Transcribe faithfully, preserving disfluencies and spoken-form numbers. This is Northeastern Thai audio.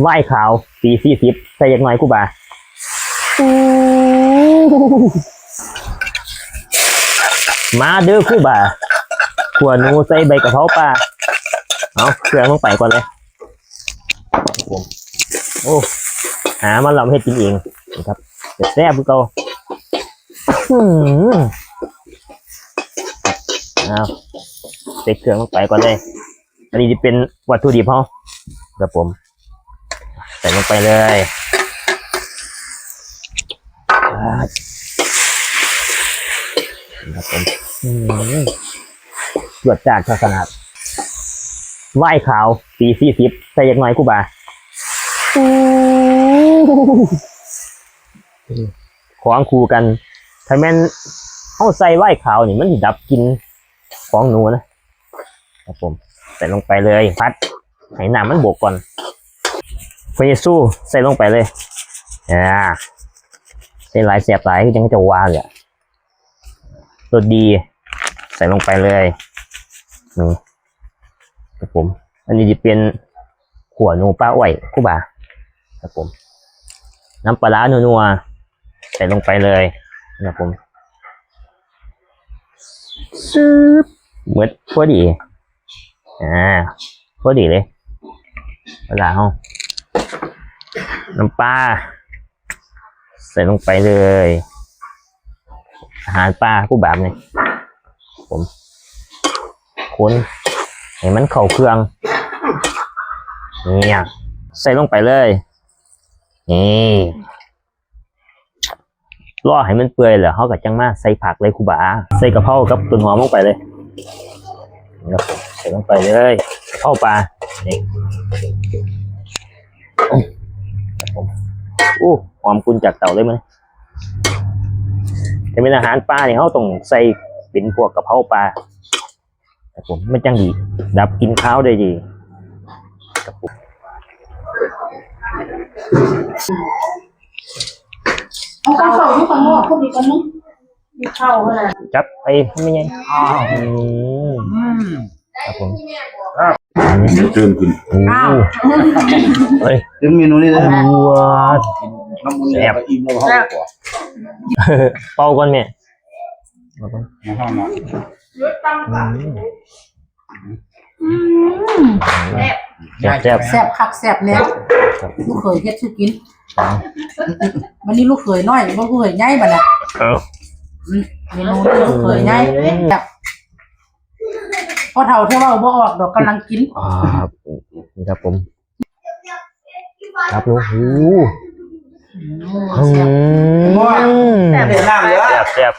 ไวน์ขาว ปีสี่สิบ ใส่จักหน่อยครูบา อู้ มาเด้อครูบา ขั่วหนูใส่ใบกะเพราป่า เอาเครื่องลงไปก่อนเลย โอ้ หามาลำเฮ็ดกินเองนะครับ แซ่บๆคือเก่า อืม เอาใส่เครื่องลงไปก่อนเลย อันนี้จะเป็นวัตถุดิบเฮาครับผม ใส่ลงไปเลย ครับผม อืม จวดจ้าดขนาด ไวน์ขาว ปีสี่สิบ ใส่จักหน่อยครูบา อู้ ของคู่กัน ถ้าแม่นเฮาใส่ไวน์ขาวนี่ มันสิดับกลิ่นของหนูนะ ครับผม ใส่ลงไปเลย ผัดให้น้ำมันบกก่อน พระเยซูใส่ลงไปเลย อ่า ใส่หลายแสบหลาย คือจังจะว่าเลยอะ รสดี ใส่ลงไปเลย นี่ ครับผม อันนี้จะเป็นขั่วหนูป่าอ้อยครูบา ครับผม น้ำปลาร้านัวๆ ใส่ลงไปเลย ครับผม ซืบ หมดพอดี อ่า พอดีเลย ปลาร้าเฮา น้ำปลา ใส่ลงไปเลย อาหารป่าครูบานี่ ผม คนให้มันเข้าเครื่อง เนี่ย ใส่ลงไปเลย นี่ รอให้มันเปื่อยแล้ว เฮาก็จั่งมาใส่ผักเลยครูบา ใส่กะเพรากับต้นหอมลงไปเลย ครับผม ใส่ลงไปเลย กะเพราป่า นี่ ครับผม อู้ หอมกุ่นจากเตาเลยมื้อนี้ ถ้าเป็นอาหารป่านี่ เฮาต้องใส่เป็นพวกกะเพราป่า ครับผม มันจั่งดี ดับกลิ่นคาวได้ดี ครับผม เอาข้าวสองที่ข้างนอกพวกนี้กันนึง มีข้าวขนาด จับไปไม่ไง อ้าว อืม อืม ครับผม เดี๋ยวเติมขึ้น โอ้ อ้าว เฮ้ย ถึงเมนูนี้แล้ว ว้า น้ำมัน แซ่บ แล้วก็อิ่มแล้ว แซ่บ เฮาก็ เป่าก่อนแม่ เป่าก่อน มาห้องน้ำ อืม อืม แซ่บ แซ่บ แซ่บคักแซ่บแน่ ครับ ลูกเขยเฮ็ดสู่กิน อ๋อ วันนี้ลูกเขยน้อย บ่ลูกเขยใหญ่บัดน่ะ เออ อืม เมนูนี้ลูกเขยใหญ่ อืม แบบ พ่อเฒ่าเทื่อเว้าบ่ออกดอก กำลังกิน อ่า ครับ นี่ครับผม ครับ โอ้โห อืม อืม แซ่บ แซ่บ แซ่บ